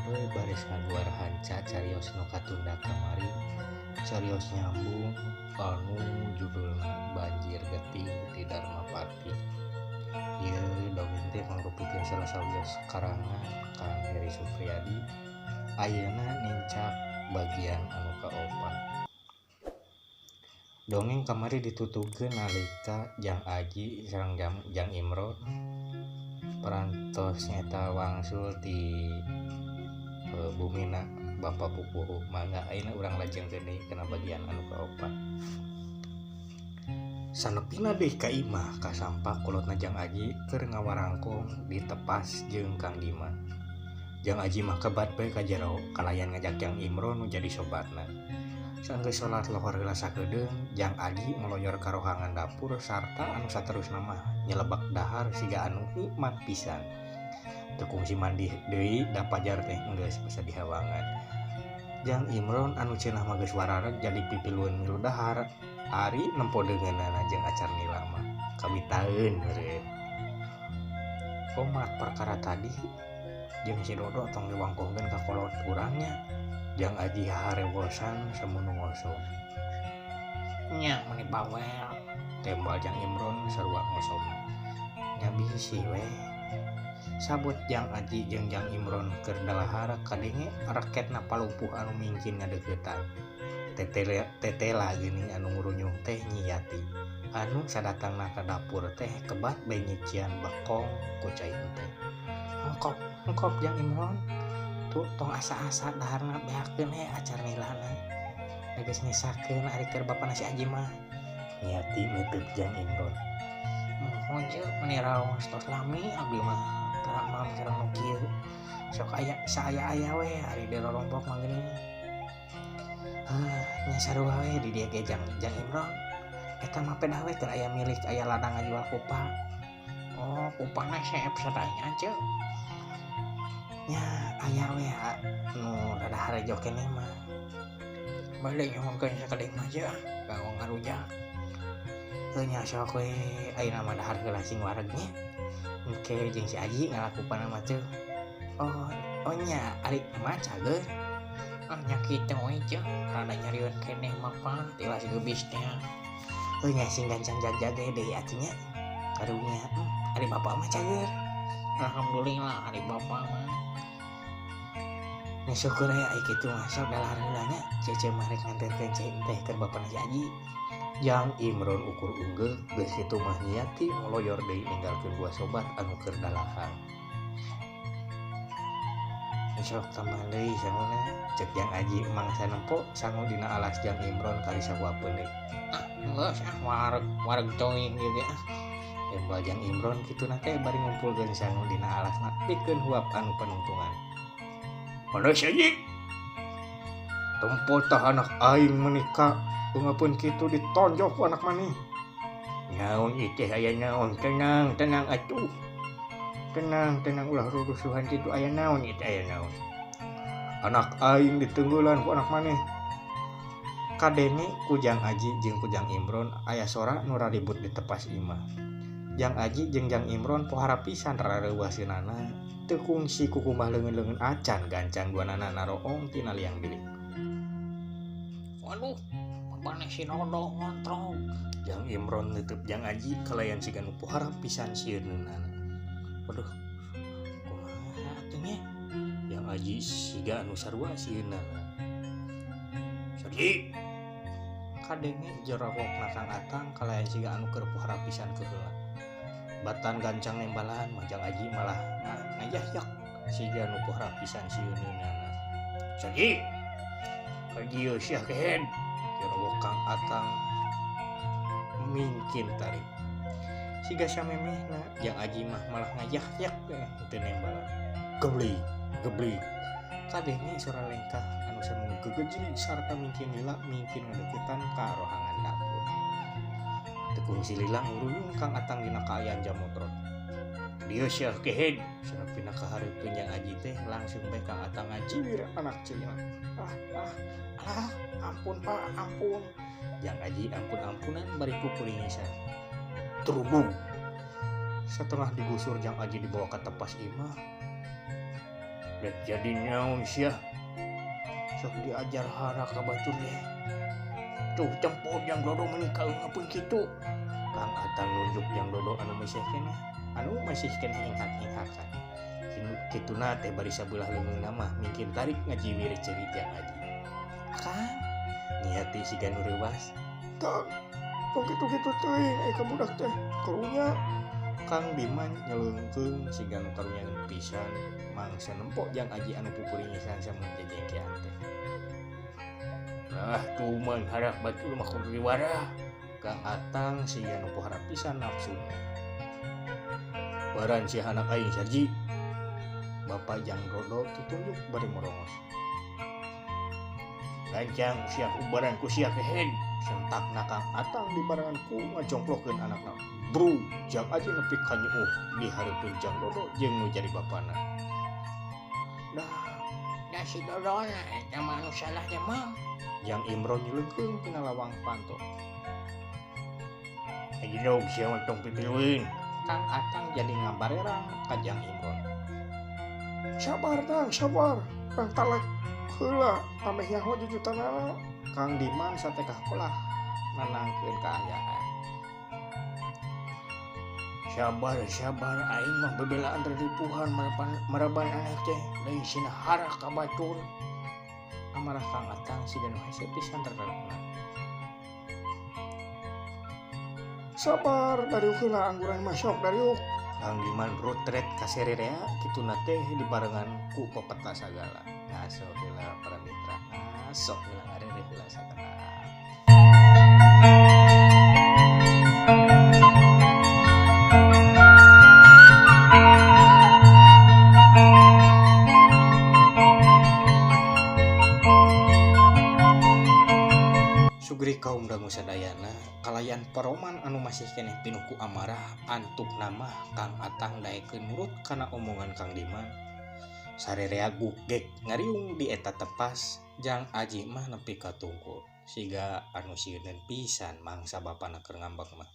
Sampeu baris ngaguar hanca carios nu katunda kamari, carios nyambung anu judulna Banjir Getih di Dharmapati. Ieu dongeng teh mangrupikeun salah sawios karangan Kang Heri Supriyadi. Ayeuna nincak bagian anu kaopat. Dongeng kamari ditutugkeun nalika Jang Aji sareng Jang Imron parantos nyata wangsul ti bumina Bapak Pupuhu. Mangga ayeuna urang lajengkeun deui kana bagian anu kaopat. Sanepina deui ka imah kasampak kolotna Jang Aji keur ngawarangkong ditepas jeung Kang Diman. Jang Aji mah kebat bae ka jero kalayan ngajak Jang Imron nu jadi sobatna. Sanggeus salat lohor heula sakedeung, Jang Aji ngoloyor ka rohangan dapur sarta anu saterusna mah nyelebak dahar siga anu nikmat pisan. Teu kungsi mandi deui da pajar teh geus bisa dihawangan. Jang Imron anu cenah mah geus warareg jadi pipilueun milu dahar, ari nempo deungeunana jeung acar nila mah kawitaeun meureun. Komat perkara tadi jeung si Dodo tong diwangkongkeun ka kolot urang nya. Jang Aji harewosan samunu ngosom. Nya meni bawel tembal Jang Imron sarua ngosom. Nya bisi we. Sabut Jang Aji jeung Jang Imron keur dalahar kadenge reketna palupuh anu mingkin ngadeuketan. Tetela geuning anu ngurunyung teh Nyi Yati. Anu sadatangna ka dapur teh kebat bae nyician bekong ku cai teh. Engkop, engkop Jang Imron. Tuh tong asa-asa daharna beakeun he acar nilana. Geus nyisakeun ari keur bapana si Aji mah. Nyi Yati neuteuk Jang Imron. Mohon je meni raos tos lami abdi mah tara mam sareng nu kieu. Sok aya saaya-aya we ari di rorompok mah geuning. Nya sarua we di dieu ge Jang Imron. Eta mah pedah we keur aya milik aya ladang ngajual kupa. Oh, kupana seep sadaya ce. Nya aya we nu rada harejo keneh mah. Bade nyuhunkeun sakedeung mah je kanggo ngarujak. Heuh nya sok we ayeuna mah dahar heula sing wareg nya. Engke jeung si Aji ngalakupana mah teu. Oh nya ari mah cager. Ah nya kitu we ce rada nyarieun keneh mah pa tilas geubis teh. Heuh nya sing gancang jag-jage deui atuh nya. Karunya ari bapak mah cager. Alhamdulillah ari bapak mah. Nya syukur aya ai kitu mah sok dalahar heula nya. Cece mah rek nganterkeun cai teh keur bapana si Aji. Jang Imron ukur unggeuh geus kitu mah Nyi Yati ngoloyor deui ninggalkeun dua sobat anu keur dalahar. Sok tambahan deui sanguna cek Jang Aji mangsa nempo sangu dina alas Jang Imron kali sahuapeun deui. Ah geus ah wareg wareg teuing ieu ge ah. Tembal Jang Imron kituna teh bari ngumpulkeun sangu dina alasna pikeun huap anu panungtungan. Mana si Aji? Tempo tah anak aing menikah ungapeun kitu ditonjok ku anak maneh. Naon ieu teh aya naon? Tenang, tenang atuh. Tenang, tenang ulah rurusuhan kitu aya naon ieu teh aya naon. Anak aing ditenggelan ku anak maneh. Kadenge ku Jang Aji jeung ku Jang Imron aya sora nu raribut di tepas imah. Jang Aji jeung Jang Imron pohara pisan rareuwaseunana teu kungsi kukumbah leungeun-leungeun acan gancang duanana naroong tina liang bilik. Waduh, bapana si Dodo ngontrong. Jang Imron neuteub Jang Aji kalayan siga nu pohara pisan sieunana. Waduh, kumaha atuh nya? Jang Aji siga anu sarua sieunana. Sadi. Kadenge jerowokna Kang Atang kalayan siga anu keur pohara pisan keheula. Batan gancang nembalan mah Jang Aji malah ngajahyak siga nu pohara pisan sieunana. Sadi. Ka dieu sia kehed. Jerowok Kang Atang mingkin tarik. Siga samemehna Jang Aji mah malah ngajahyak teu nembalan. Gebli, gebli. Kadenge sora lengkah anu samung gegejli sarta mingkin lila mingkin ngadeukeutan ka rohangan dapur. Teu kungsi lila nguruyung Kang Atang dina kaayaan jamotrot. Dieu sia kehed. Sanepina kahareupeun Jang Aji teh langsung bae Kang Atang ngajiwir anak ceulina. Ah, ah, alah, ampun Pak, ampun. Jang Aji ampun-ampunan bari kukuringisan. Terubung. Setengah digusur Jang Aji dibawa ke tepas imah. Rek jadi naon sia? Sok diajar hara ka batur teh. Tuh tempo Jang Dodo meuni kaeungeupun kitu. Kang Atang nunjuk Jang Dodo anu masih keneh, anu masih keneh ingkak-ingkakan. Kituna teh bari sabelah leungeunna mah mingkin tarik ngajiwir ceuri Jang Aji. Akang, niati siga nu reuwas. Tang, tong kitu-kitu teuing ai ka budak teh karunya. Kang Diman nyeleungkeung siga nu karunya pisan mangsa nempo Jang Aji anu pupuringisan samun jejengkean teh. Ah, tuman harap batur mah kudu diwarah. Kang Atang siga nu poharap pisan nafsuna. Baran si anak aing Sarji. Bapak Jang Dodo tutunjuk bari merongos. Gancang usia ubaran ku sia kehed. Sentakna Kang Atang dibarengan ku ngajongklokeun anakna. Bru, Jang Aji nepi ka nyeuh di hareupeun Jang Dodo jeung nu jadi bapana. Dah, dah si Dodo na eta mah anu salah teh mah. Jang Imron nyeleungkeung tina lawang panto. Aji dog sia mah tong pipiluin. Kang Atang jadi ngabarerang ka Jang Imron. Sabar Tang, sabar. Kang talak heula ameh nyaho jujutanana. Kang Diman satekah polah nanangkeun kaayaan. Sabar, sabar aing mah bebelaan reripuhan maraban anak teh lain sina hara ka batur. Amarah Kang Atang siga nu hese pisan terkarepna. Sabar dariuk heula angguran mah sok dariuk. Kang Diman rutret ka sererea kituna teh dibarengan ku pepeta sagala. Ngaso heula para mitra, ngaso heula ngarere heula sakedap. Sugri kaum dangu sadayana kalayan paroman anu masih keneh pinuh ku amarah antuk nama Kang Atang daekeun nurut kana omongan Kang Diman. Sarerea gugek ngariung di eta tepas Jang Aji mah nepi ka tungkul siga anu sieuneun pisan mangsa bapana keur ngambek mah.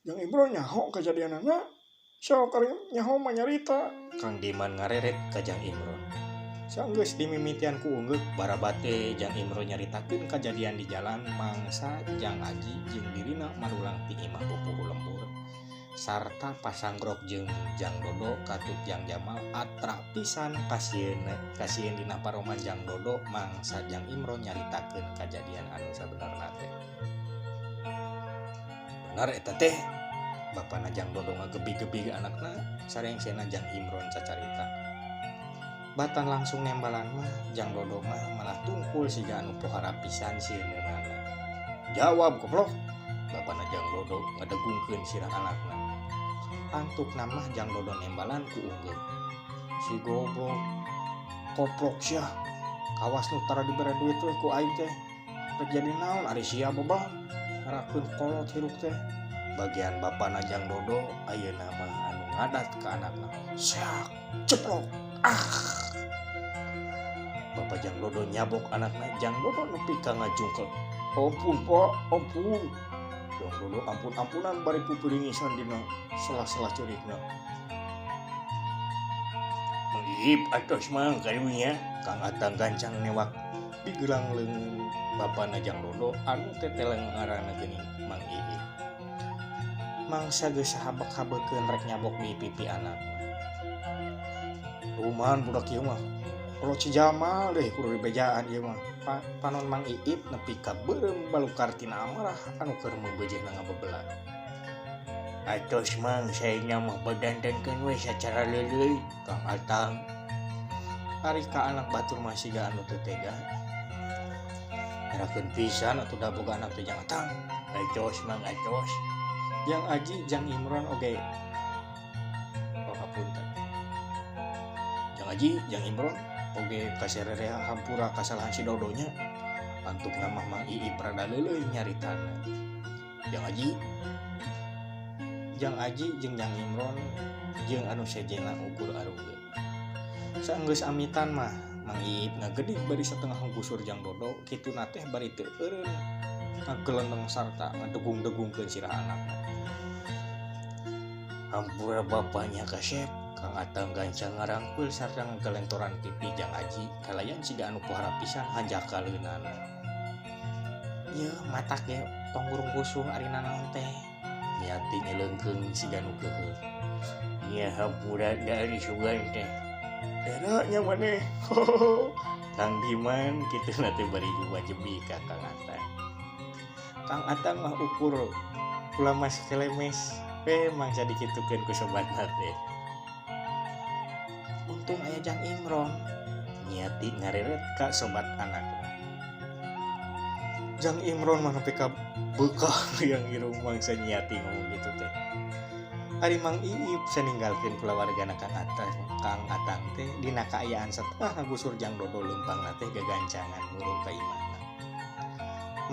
Jang Imron nyaho kajadianana sok ari nyaho mah nyarita. Kang Diman ngareret ka Jang Imron. Sanggeus dimimitian ku ungeuk barabate Jang Imron nyaritakeun kajadian di jalan mangsa Jang Aji jeung dirina marulang ti imah pupuhu lembur sarta pasanggrok jeung Jang Dodo katut Jang Jamal atra pisan kasieun dina paroman Jang Dodo mangsa Jang Imron nyaritakeun kajadian anu sabenerna teh. Bener eta teh bapana Jang Dodo ngagebi-gebi anakna sarengsena Jang Imron cacarita. Batan langsung nembalan mah Jang Dodo mah malah tungkul siga anu pohara pisan sieunana. Jawab goblok. Bapana Jang Dodo ngedegungkeun sirah anakna. Antukna mah Jang Dodo nembalan ku unggul. Si goblok koplok sia. Kawas nu tara dibere duit we ku aing teh. Rek jadi naon ari sia bobah. Ngarakeun kolot hirup teh. Bagian bapana Jang Dodo ayeuna mah anu ngadat ka anakna. Siak ceplok. Ah. Bapak Jang Dodo nyabok anakna. Jang Dodo nepi ka ngajungkel. Ampun Pak, ampun. Jang Dodo ampun-ampunan bari pupuringisan dina sela-sela ceurikna. Mengip atos mang karunya. Kang Atang gancang newak digelang leungeun bapana Jang Dodo anu teteleng ngaranna geuning Mang Iip. Mangsa geus sahabek-habekeun rek nyabok di pipi anakna. Rumahan budak ieu mah. Kalau si Jamal deh kudu dibejaan ieu mah. Panon Mang Iip nepi ka beureum balukar tina amarah anu keur meubeujeuna ngabebela. Atos mang saena mah badandankeun we sacara leuleuy Kang Atang. Ari ka anak batur mah siga anu teu tega. Ngerakeun pisan atuh da boga anak teh Jang Atang. Atos mang atos. Jang Aji Jang Imron oge. Oh hapunten. Jang Aji Jang Imron oge kasererea hampura kasalahan si Dodonya. Antukna mah Mang Iip rada leuleuy nyaritana. Jang Aji jeung Jang Imron jeung anu sejenna ukur arunggeun. Saenggeus amitan mah Mang Iip ngagedig bari satengah gusur Jang Dodo kituna teh bari teu eureun ngagelendeng sarta ngadegung-degungkeun sirah anakna. Hampura bapanya kasep. Kang Atang gancang ngarangkul sarta ngagelentoran pipi Jang Aji kalayan siga anu pohara pisan hanjakaleunana. Yeuh matak ge tong gurung kusuh ari nanaon teh. Niati nyeleungkeung siga nu keuheuh. Nya hampura da ari sugan teh. Era nya maneh. Kang Diman kitu na teh bari wajebi ka Kang Atang. Kang Atang mah ukur kulamas kelemes we mangsa dikitukeun ku sobatna teh. Untung aya Jang Imron. Niati ngareret ka sobat anakna. Jang Imron mah nepi ka beukah yang irung mangsa Niati ngomong gitu teh. Ari Mang Iip saninggalkeun kulawargana Kang Atang. Kang Atang teh dina kaayaan satengah ngagusur Jang Dodo leumpangna teh gagancangan muru ka imahna.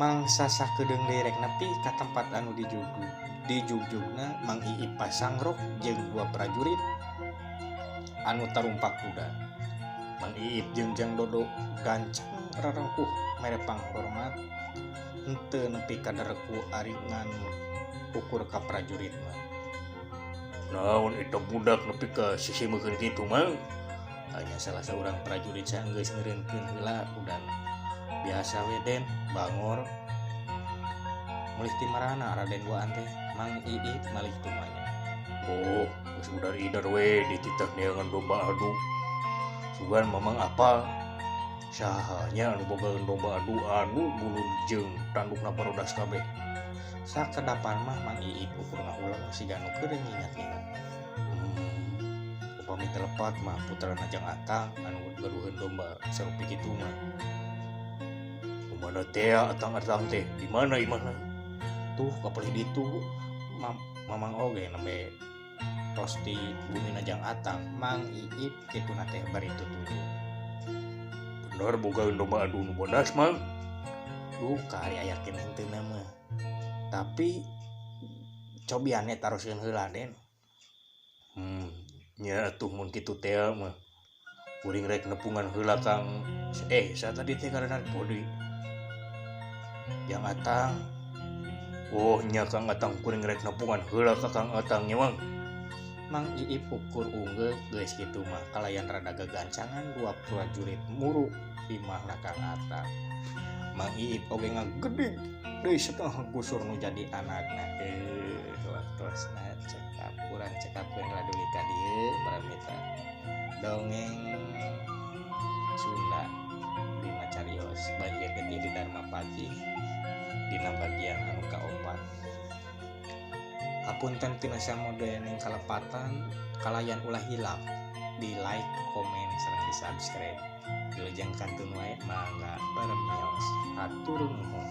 Mangsa sakedeung deui rek nepi ka tempat anu dijugjugna Mang Iip pasangrok jeung dua prajurit anu tarumpak kuda. Mang Iip jeung Jang Dodo gancang rarengkuh mere panghormat henteu nepi ka dareku ari ngan ukur ka prajurit mah. Naon eta budak nepi ka sisimekeun kitu mah? Tanya salah saurang prajurit saenggeus ngeureunkeun heula kudana. Biasa we Den, bangor. Mulih ti marana Raden duaan teh, Mang Iip malih tumanya. Oh, geus udar-idar we dititah neangan domba adu. Sugan mamang apal. Sahanya anu bogaeun domba adu anu bulu jeung tandukna barodas kabeh. Sakedapan mah Mang Iip ukur ngahulang siga nu keur ngingat-ingat. Upami teu lepat mah putrana Jang Atang anu gaduheun domba sarupi kitu mah. Kumaha teh Atang-atang teh? Di mana imahna? Tuh kapalih ditu mamang oge nembe tos di bumina Jang Atang. Mang Iip kituna teh bari tutuju. Bener bogaeun domba adu nu bodas Mang? Duh ka ari aya keneh henteu mah. Tapi cobiane taroskeun heula Den. Nya atuh mun kitu teh mah. Kuring rek nepungan heula Kang. Sa tadi teh karena podi. Jang Atang. Oh nya Kang Atang kuring rek nepungan heula ka Kang Atang nya Mang. Mang Iip ukur unggeuh geus kitu mah kalayan rada gagancangan dua prajurit muru imahna Kang Atang. Mang Iip oge ngagedig deui setengah gusur nu jadi anakna. Waktosna cekap kurang cekapkeun lah dugi ka dieu para mitra. Dongeng Sunda dina carios banjir getih di Dharma Pagi dina bagian anu kaopat. Hapunten tina samudayaning kalepatan kalayan ulah hilap di like, komen, sareng di subscribe. Wilujeng kantun wae mangga paremios. Hatur nuhun.